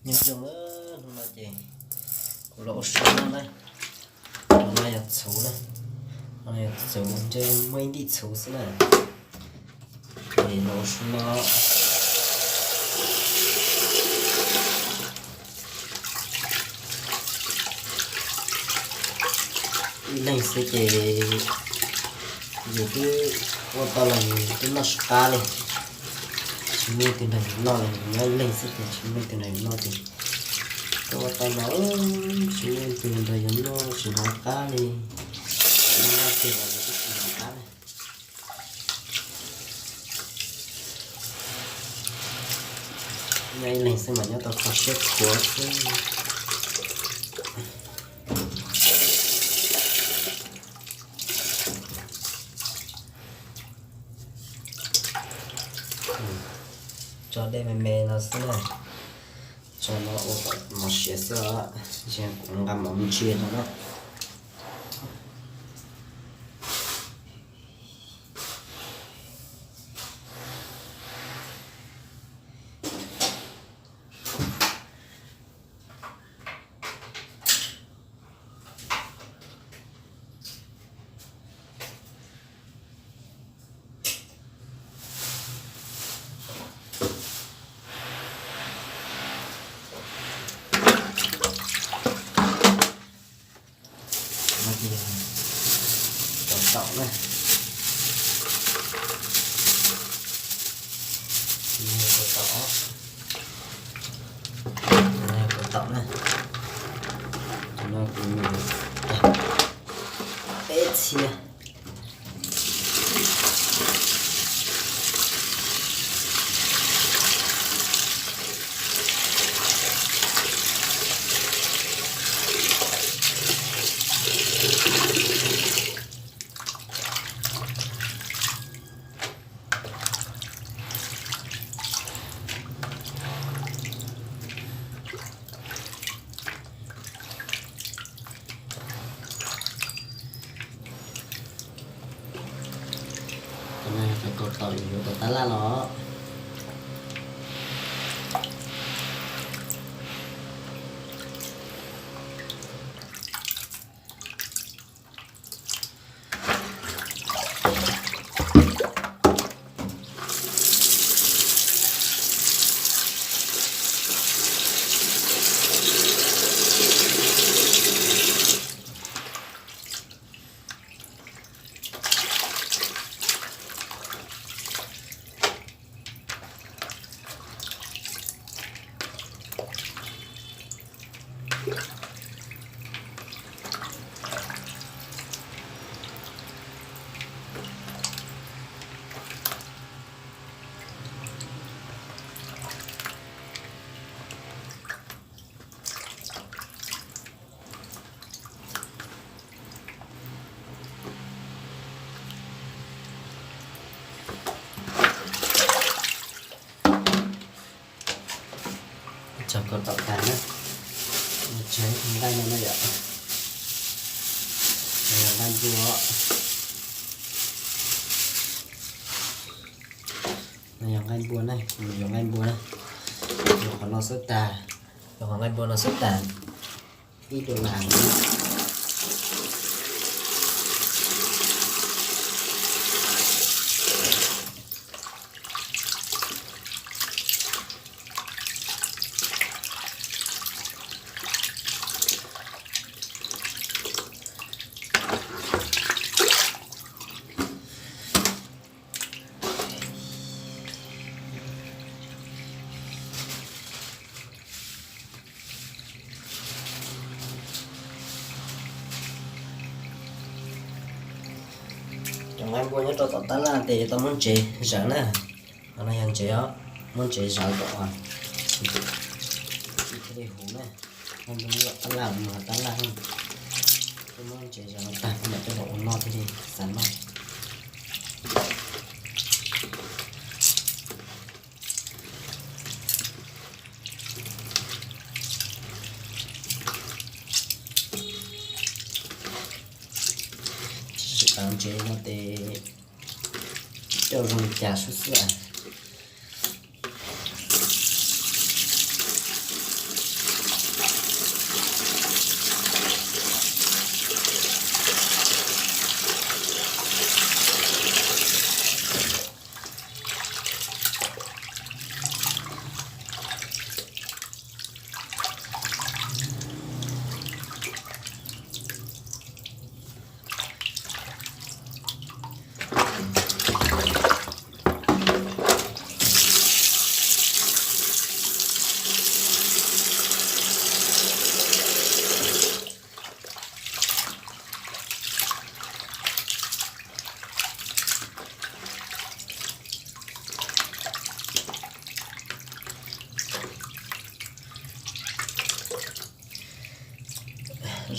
Nyob zoo, hnub no ces kuv los ua su noj na. Tus no yog txhuv na, tus no yog txhuv, ntshe muaj ib ntim txhuv xwb na. Ces los ua su noj ib leeg xwb ces yus twb ua tau los yus twb noj tsis qab li. Tsis muaj ib tug nrog yus noj li, nyob ib leeg xwb ces tsis muaj ib tug nrog yus noj ces koj ua tau los tsis muaj ib tug nrog yus noj tsis hnov qab li. Noj tiag los yus twb tsis hnov qab li. Nyob ib leeg xwb mas nyob tau kho siab khuav xwb. Tso dej me me no xwb na, tso no ua kom mov siav xwb os, kuv nqa mov mus ntsia no na. Cov taum na, cov taum, cov taum na, no kuv peb txhia. Cov no yog cov kaus taum yuav tau tab laj los. Cov kaus taum tas na, tseg nqaij no na yom, nqaij npua. No yog nqaij npua na, yuav nqaij npua na, yuav qhov no xwb tag, yuav qhov nqaij npua no xwb tag ib dollar na. Cov nqaij npua nyob rau tom tab laj ces yuav tau muab ntsev zawv na. Qhov no yog ntsev os, muab ntsev zawv kom tsis thiaj li huv na. Nqaij npua nyob tom tab laj, tab laj, muab ntsev zawv no tag mam coj los ua noj thiaj li xav noj. Tsis tau ntsev no ces coj zoo li cas xwb xwb.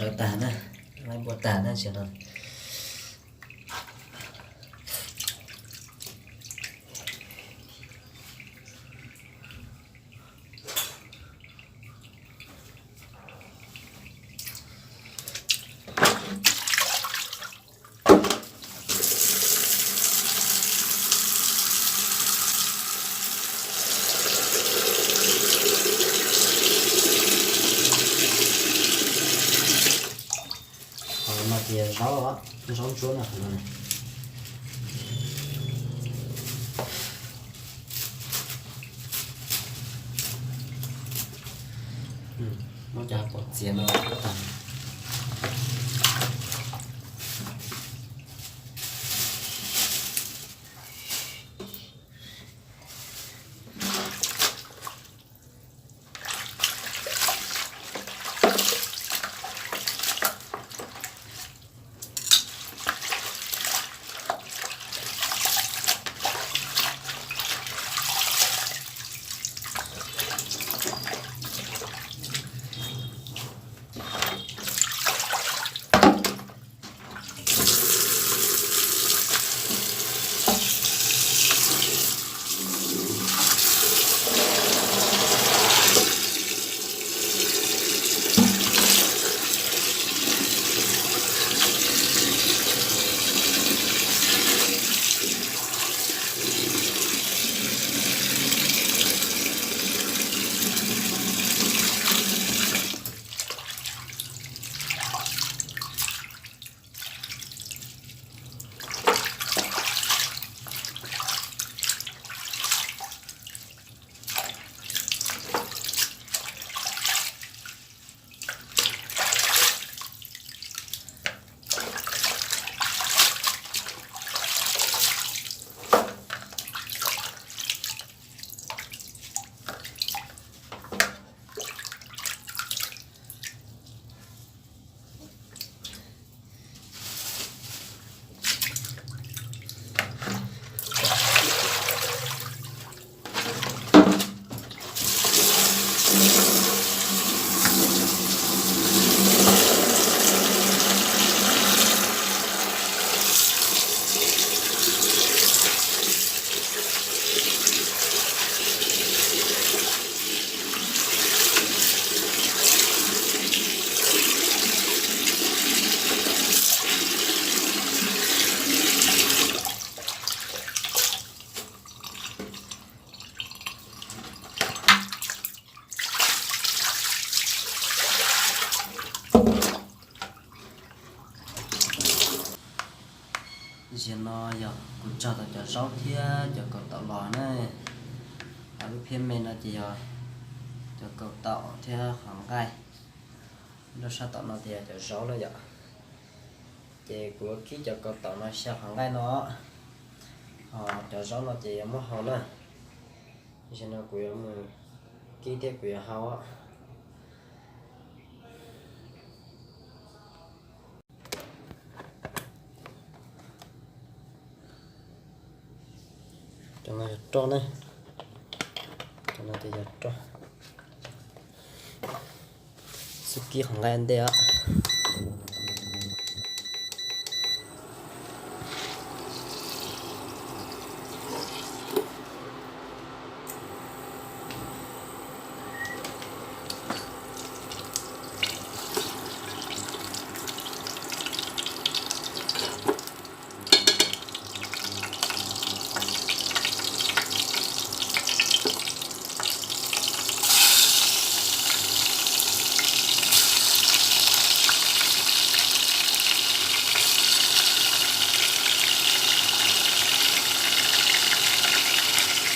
Rawv tag na, laib npua tag na, tam sim no. Qhov no ces zaub, zaub ntsuab no, qhov no. Muab cov pov txiav no tag. Tam sim no yog kuv tso tau cov zaub thiab cov kaus taum los na. Lub phiab me no ces yog cov kaus taum thiab qhov nqaij. Nrog sab tom no ces yog cov zaub na yom. Ces kuv yuav kib cov kaus taum no xyaw qhov nqaij no, ho cov zaub no ces yuav muab hau na. Tam sim no kuv yuav mus kib thiab kuv yuav hau. Cov no yog roj ne, cov no ces yog roj. Xub kib qhov nqaij ntej os.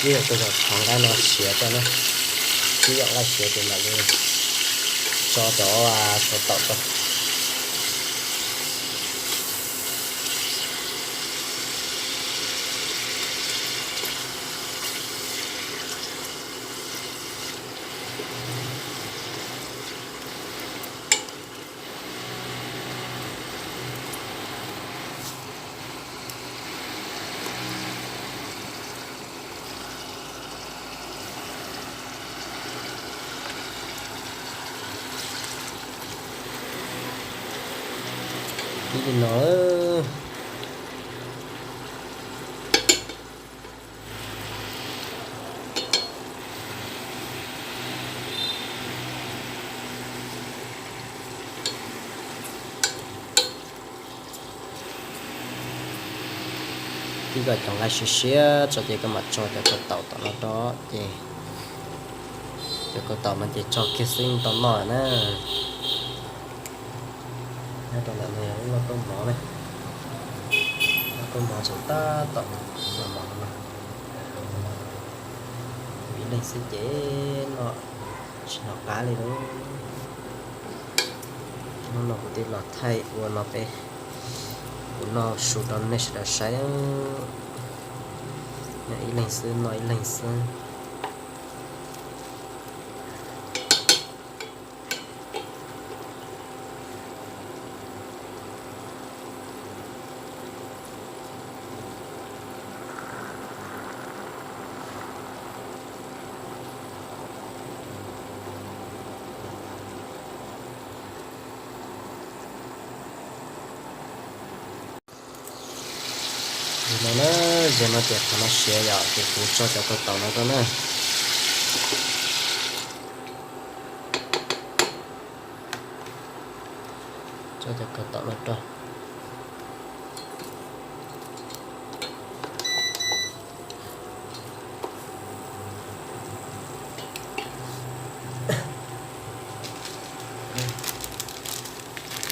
Kib yog tej zaum qhov nqaij no siav tau na, kib yog nqaij siav ces mam li tso cov, tso taum rau. Ib li no. Tib kom cov nqaij siav siav tso ces koj mam tso cov kaus taum tom no rau ces cov kaus taum no ces tso kiag xwb tau noj na. Nyob rau ntawm no yog lub lauj kaub mov na, lauj kaub mov tseem tab tom mos mos no. Ib leeg xwb ces noj tsis hnov qab li lauj. Hnub no kuv twb los thaij ua no peb, kuv noj su rau nej sawv daws saib. Noj ib leeg xwb, noj ib leeg xwb. Li no na, yog no ces qhov no siav yom, ces kuv tso cov kaus taum no rau na. Tso cov kaus taum no rau.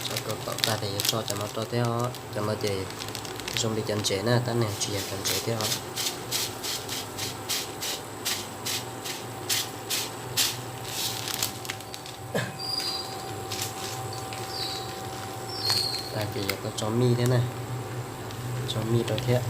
Tso kaus taum tag ces yuav tso cov no rau thiab os. Cov no ces zoo li cov ntsev na, tab sis tsis yog cov ntsev thiab os. Tag ces yuav tau tso mij thiab na, tso mij rau thiab.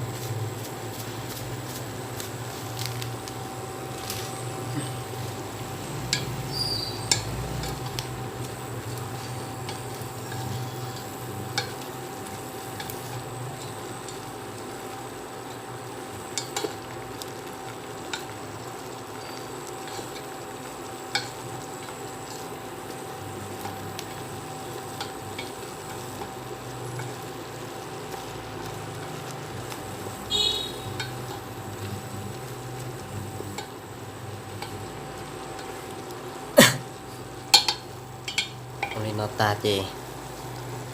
Ua li no tag ces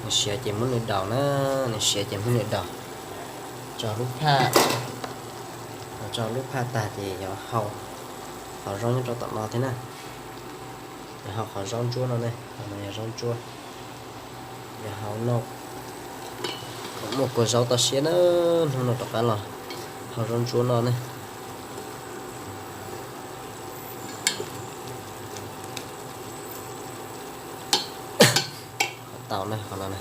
nws siav ces muab nws daus na, nws siav ces muab nws daus, tso lub phaj, tso lub phaj tag ces yuav hau qhov zaub nyob rau tom no thiab na. Yuav hau qhov zaub ntsuab no ne, qhov no yog zaub ntsuab. Yuav hau noj, muaj kua zaub toj siab na, hnub no rov qab los hau zaub ntsuab noj ne. Qhov tau na, qhov no na.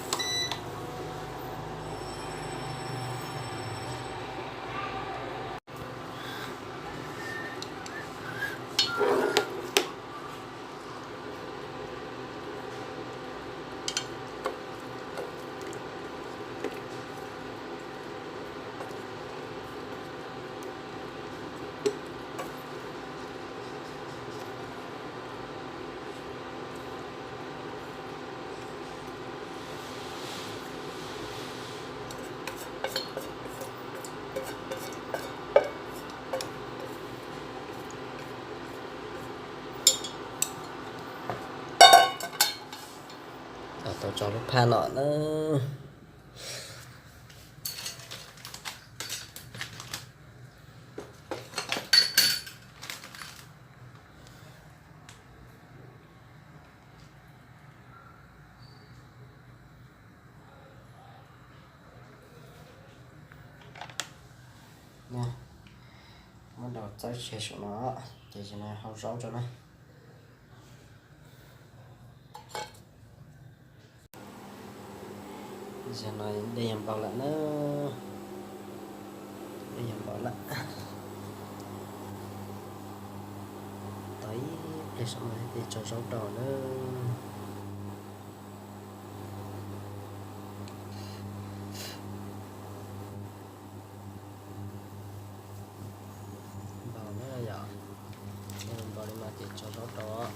Tau tso lub phaj no na. Muab daus txawb tseg saum no, ces no hau zaub rau na. Zaum no dej yog npau lawm na, dej yog npau lawm. Tau ib pliag saum no ces tso zaub rau na. Npau na yom, npau li no ces tso zaub rau.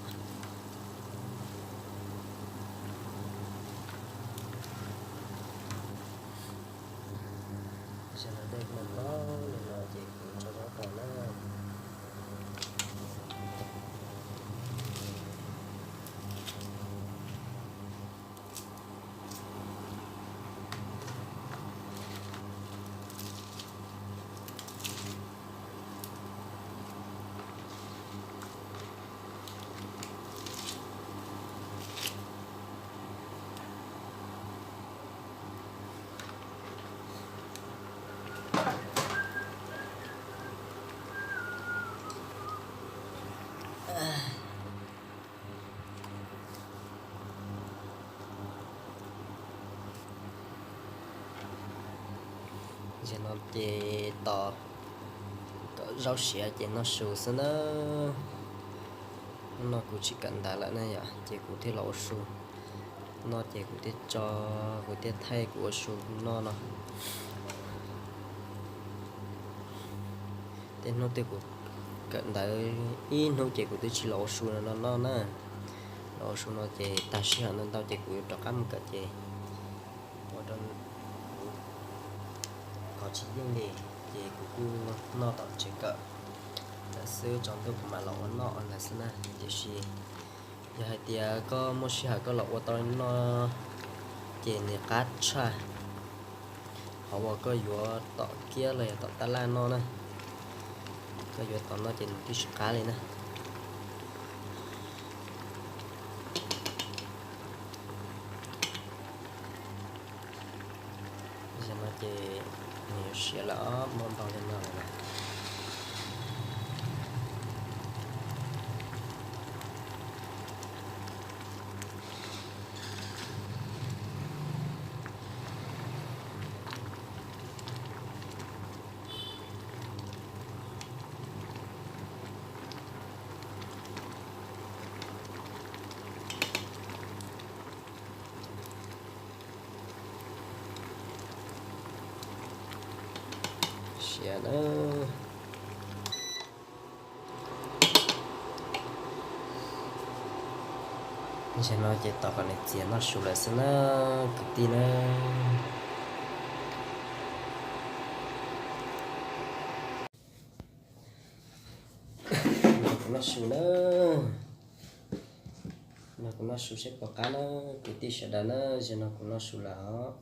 No ces tos kom zaub siav ces noj su xwb na. Hnub no kuv tsis kawm ntawv lawm na yom, ces kuv thiaj los ua su. No ces kuv thiaj tso, kuv thiaj thaij kuv ua su noj no. Tej hnub twg kuv kawm ntawv ib hnub ces kuv twb tsis los ua su no noj na. Los ua su no ces tag sij hawm ntau ntau ces kuv yuav rov qab mus kawm ces ua rau kuv qhov tsis yeej li, ces kuv kuj noj tom tsev kawm ntawd xwb, tsaus ntuj kuv mam los ua noj ntawd xwb na. Tiam sis yog hais tias koj muaj sij hawm koj los ua tau noj ces nws qab tshaj qhov uas koj yuav tom kiab los yog tom tab laj noj na. Koj yuav tom noj ces nws twb tsis qab li na. Zaum no ces nws yuav siav lawm os, muaj ntau li no lawm. Siav na. Zaum no ces tos kom nws txias noj su lawm xwb na kwv tij na. Nrog kuv noj su na. Nrog kuv noj su seb puas qab na kwv tij sawv daws na. Zaum no kuv noj su lawm os.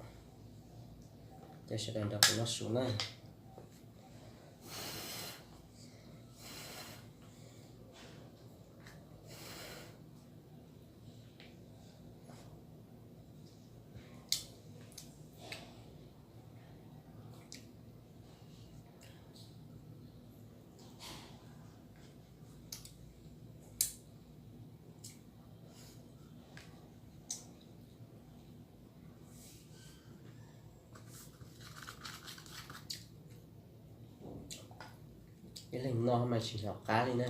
Ces sawv daws nrog kuv noj su na. Ib leeg noj mas tsis hnov qab li na.